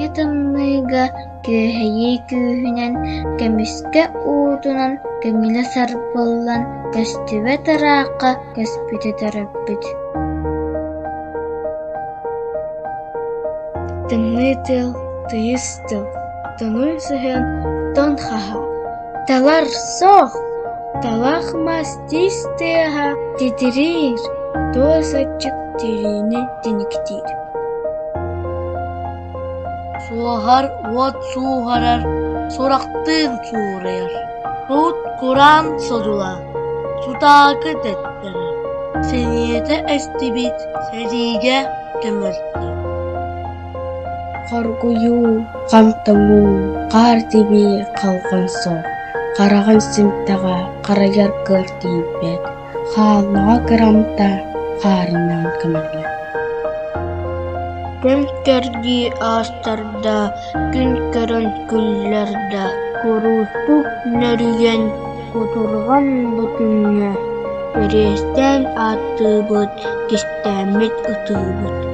Күһүҥҥү тымныыга күөһэйии күүһүнэн, көмүскэ уутунан көҥүлэ сарбыллан, көстүбэт ыраахха көспүтэ төрөппүт Тымныы тыал, тыйыс тыл, тоҥуй сыһыан тоҥ хаһаа, талар суох, талах мас тиис тыаһа титириир, туос аччык тириини тиниктиир Суоһар уот сууһарар, сурахтыын суурайар, Суут-кураан содула, сутаакы тэттэрэр, Сэниэтэ эстибит сэриигэ көмөлтө Хоргуйуу, хам тоҥуу, хаар тибии халҕан суох, хараҕын симтэҕэ харайар кыах тиийбэт, хааллаҕа кырамта хаарынан көмөллөр Кэм кэрдии аастарда, күн көрөн күллэр да, куруустук нөрүйэн, кутурҕан бу күҥҥэ, кэриэстээн ааттыыбыт, кистээммит ытыыбыт.